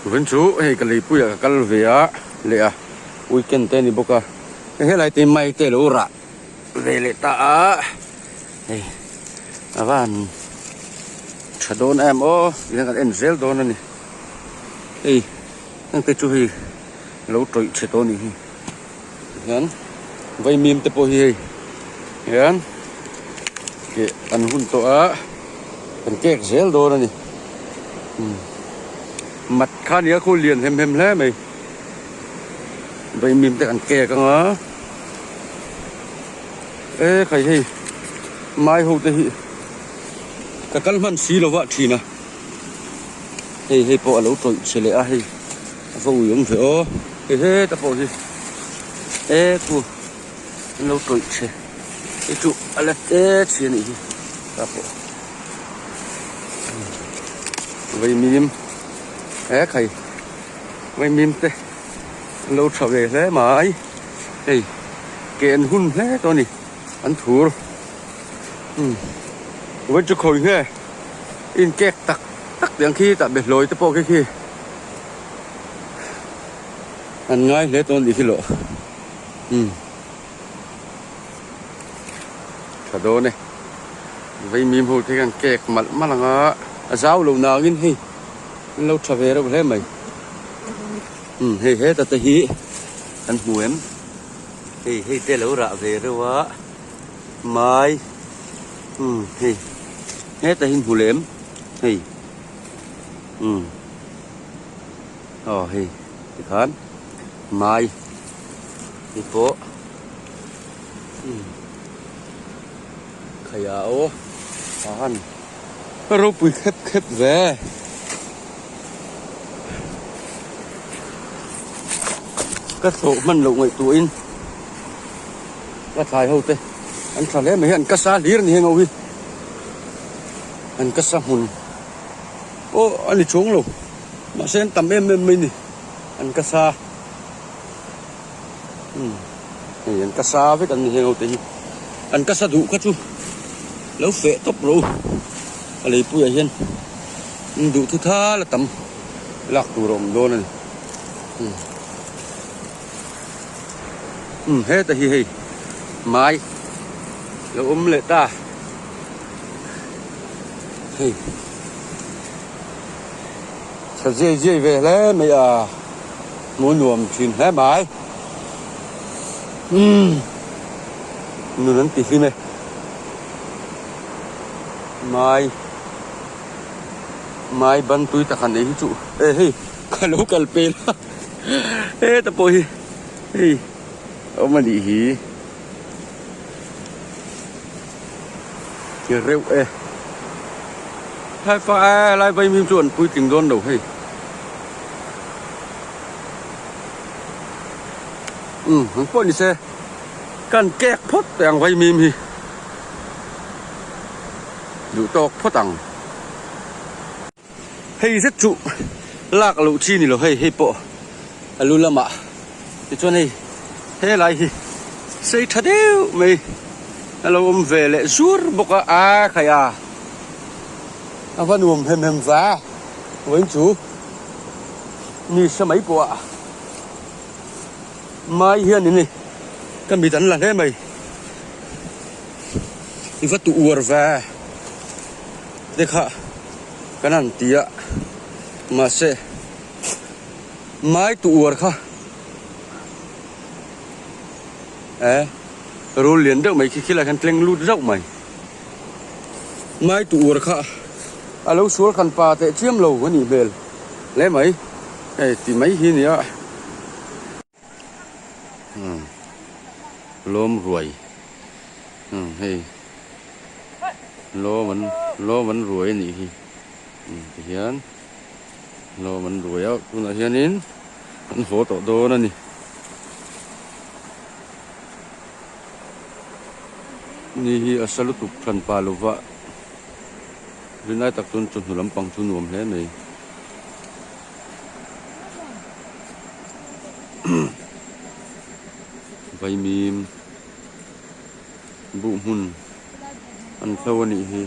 Vawin chu hei ka leipuiah ka kal ve a leh a weekend te a ni bawk a hei helai te mai te a lo rah ve leh ta a hei a van tha dawn em aw tihian kan en zel dawn a ni hei heng te chu hei lo tawih chhe tawh a nih hi tihian vaimim te pawh hi hei hian keh an hun tawh a kan kek zel dawn a ni mat kha nia khu lian hem hem hle mai vaimim te kan kek anga e khai hei mai ho te hi ka kal hman si lo va thin a hei hei pawh a lo tawih chhe leh a hei. A va ui awm ve aw hei heta pawh hi e khu an lo tawih che hei chu a la te chi a nih hi ta pawh vaimim he khai vaimim te an lo tha ve hle mai hei ke an hun hle tawh a ni an thur umm vawi chu khawi nge in kek tak tak tih ang khi tah behlawi te pawh khi khi. An ngai hle tawh a nih hi lawh umm tha dawn e vaimim ho te hian cake malh malh ang a a zau lo nangin hei an lo tha ve reuh hle mai umm hei heta te hi kan hmu em hei hei te lo rah ve reuh a mai umm hei heta hi hmu lem hei. Umm aw hei tikhan mai te pawh umm khaia aw a han ropui khep khep ve ka thlawh hman loh ngaihtuahin ka thlai ho te an tha hle mai hi an ka sa hlir a ni heng ho hi an ka sa hmun. Aw a ni chuang lo mahse an tam em em mai ni an ka sa umm hei an ka sa vek an ni heng ho te hi an ka sa duh kha chu lo feh tawp rawh u a leipuiah hian in duh thu thal a tam lak tur a awm dawn a ni umm umm heta hi hei mai lo awm leh ta. Hei tha ziai ziai ve hle mai a hmuh nuam thin hle mai umm nun an ti hlim e mai mai ban tui tak han ei hi chu e hei ka lo kal pel a heta pawh hi hei a awm a nih hi. Ti reuh e. Hlai fa e lai vaimim chu an puitling dawn lo hei. Umm ang pawh ni se kan kek phawt teh ang vaimim hi. Duh tawk phawt ang. Hei zet chu lak loh chi ni lo hei hei pawh a lu lamah tichuan hei helai hi sei tha deuh mai a lo awm ve leh zur bawk a a khai a a va nuam hem hem va vawiin chu mi hre mai pawh a mai hian in ni ka mit an la hle mai i va tu uar ve. Te kha kan han ti a mahse mai tu uar kha e rul lian deuh mai khi khilai khan tleng lut zauh mai mai tu uar kha a lo sual khan pa teh chiam lo a nih hmel hle mai hei ti mai hi nia. Lawm ruai hei lawm an lawm an ruai a nih hi tihian lawm an ruai a tunah hianin an haw tawh dawn a ni. Ni hi a sa lutuk than pah lova rinai tak chuan chawhnu lampang chu nuam hle mai. Vaimim buh hmun an hlo a nih hi.